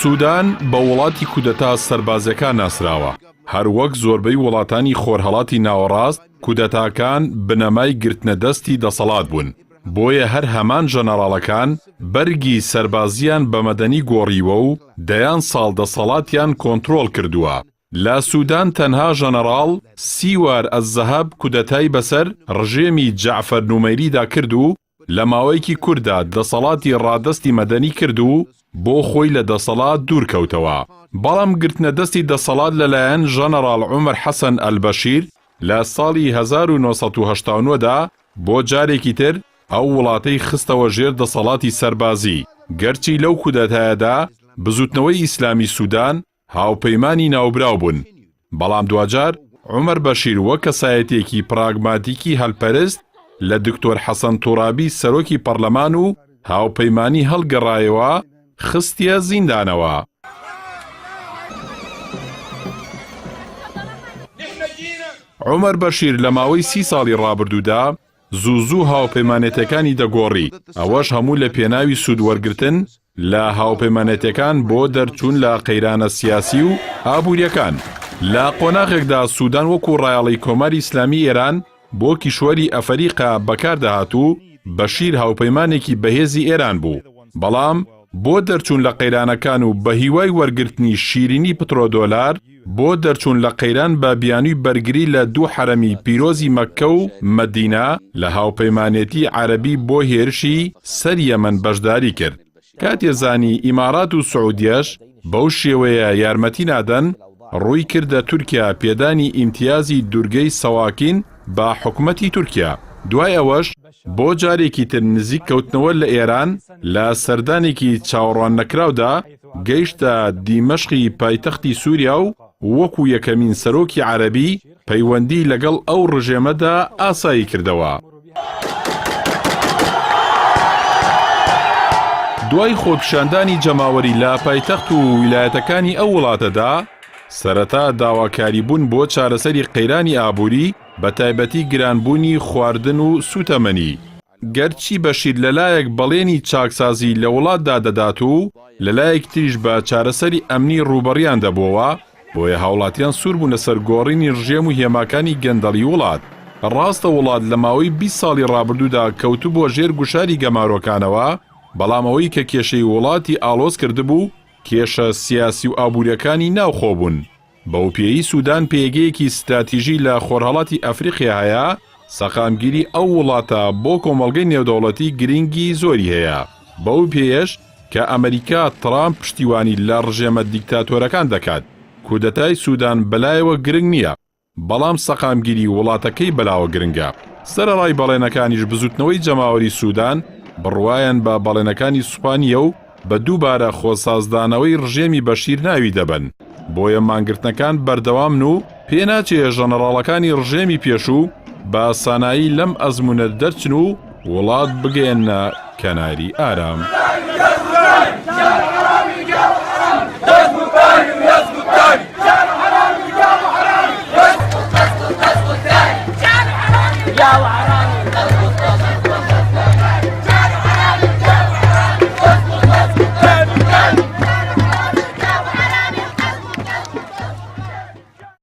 سودان بە وڵاتی کودەتا سەربازیەکان ناسراوە، هەر وەک زۆربەی وڵاتانی خۆرهەڵاتی ناوەڕاست کودەتاکان بنەمای گرتنە دەستی دەسەڵات بوون، بۆیە هەر هەمان ژەنەڕاڵەکان بەرگی سەربازییان بە مەدەنی گۆڕیوە و دەیان ساڵ دەسەڵاتیان کۆنترۆڵ کردووە. لە سودان تەنها ژەنەڕاڵ سیوار ئەلزەهەب کودەتای بەسەر ڕژێمی جەعفەر نومەیریدا کرد و لە ماوەیەکی کورتدا دەسەڵاتی ڕادەستی مەدەنی کرد و بۆ خۆی لە دەسەڵات دوور کەوتەوە. بەڵام گرتنە دەستی دەسەڵات لەلایەن ژەنەڕاڵ عومەر حەسەن ئەلبەشیر لە ساڵی 1989 دا بۆ جارێکی تر ئەو وڵاتەی خستەوە ژێر دەسەڵاتی سەربازی، گەرچی لەو کودەتایەدا بزوتنەوەی ئیسلامی سودان هاوپەیمانی ناوبراو بوون، بەڵام دواجار عومەر بەشیر وەک کەسایەتییەکی پراگماتیکی هەلپەرست لە دکتۆر حەسەن تورابی سەرۆکی پەڕلەمان و هاوپەیمانی هەڵگەڕایەوە خستیە زیندانەوە. عومەر بەشیر لە ماوەی سی ساڵی ڕابردوودا زوو زوو هاوپەیمانێتیەکانی دەگۆڕی، ئەوەش هەموو لە پێناوی سوود وەرگرتن لە هاوپەیمانێتیەکان بۆ دەرچوون لە قەیرانە سیاسی و ئابووریەکان. لە قۆناغێکدا سوودان وەکو ڕایەڵی کۆماری ئیسلامی ئێران بۆ کیشوەری ئەفەریقا بەکار دەهات و بەشیر هاوپەیمانێکی بەهێزی ئێران بوو، بەڵام بۆ دەرچوون لە قەیرانەکان و بە هیوای وەرگرتنی شیرینی پترۆدۆلار، بۆ دەرچوون لە قەیران بە بیانووی بەرگری لە دوو حەرەمی پیرۆزی مەککە و مەدینە لە هاوپەیمانێتی عەرەبی بۆ هێرشی سەر یەمەن بەشداری کرد. کاتێ زانی ئیمارات و سعودیەش بەو شێوەیە یارمەتی نادەن، ڕووی کردە تورکیا پێدانی ئیمتیازی دورگەی سەواکین بە حکومەتی تورکیا. دوای ئەوەش بۆ جارێکی تر نزیک کەوتنەوە لە ئێران لە سەردانێکی چاوەڕواننەکراودا گەیشتە دیمەشقی پایتەختی سووریا و وەکو یەکەمین سەرۆکی عەرەبی پەیوەندی لەگەڵ ئەو ڕژێمەدا ئاسایی کردەوە. دوای خۆپیشاندانی جەماوەری لە پایتەخت و ویلایەتەکانی ئەو وڵاتەدا، سەرەتا داواکاری بوون بۆ چارەسەری قەیرانی ئابووری، بەتایبەتی گرانبوونی خواردن و سووتەمەنی. گەرچی بەشیر لەلایەک بەڵێنی چاکسازی لە وڵاتدا دەدات و لەلایەکی تریش بە چارەسەری ئەمنی ڕووبەڕیان دەبۆوە، بۆیە هاوڵاتیان سوور بوون لەسەر گۆڕینی ڕژێم و هێماکانی گەندەڵی وڵات. ڕاستە وڵات لە ماوەی 20 ساڵی ڕابردوودا کەوتبووە ژێر گوشاری گەمارۆکانەوە، بەڵام ئەوەی کە کێشەی وڵاتی ئاڵۆز کردبوو، کێشە سیاسی و ئابوورییەکانی ناوخۆ بوون. بەوپێیەی سودان پێگەیەکی ستراتیژی لە خۆرهەڵاتی ئەفریقیا هەیە، سەقامگیری ئەو وڵاتە بۆ کۆمەڵگەی نێودەوڵەتی گرنگی زۆری هەیە، بەو پێیەش کە ئەمریکا ترامپ پشتیوانی لە ڕژێمە دیکتاتۆرەکان دەکات، کودەتای سودان بەلایەوە گرنگ نییە. بەڵام سەقامگیری وڵاتەکەی بەلاوە گرنگە. سەرەڕای بەڵێنەکانیش بزوتنەوەی جەماوەری سودان بڕوایان بە بەڵێنەکانی سوپا نییە و بە دووبارە خۆسازدانەوەی ڕژێمی بەشیر ناوی دەبەن. بۆیە مانگرتنەکان بەردەوامن و پێناچێ ژەنەڕاڵەکانی ڕژێمی پێشوو بە سانایی لەم ئەزموونە دەرچن و وڵات بگەیەننە کەناری ئارام.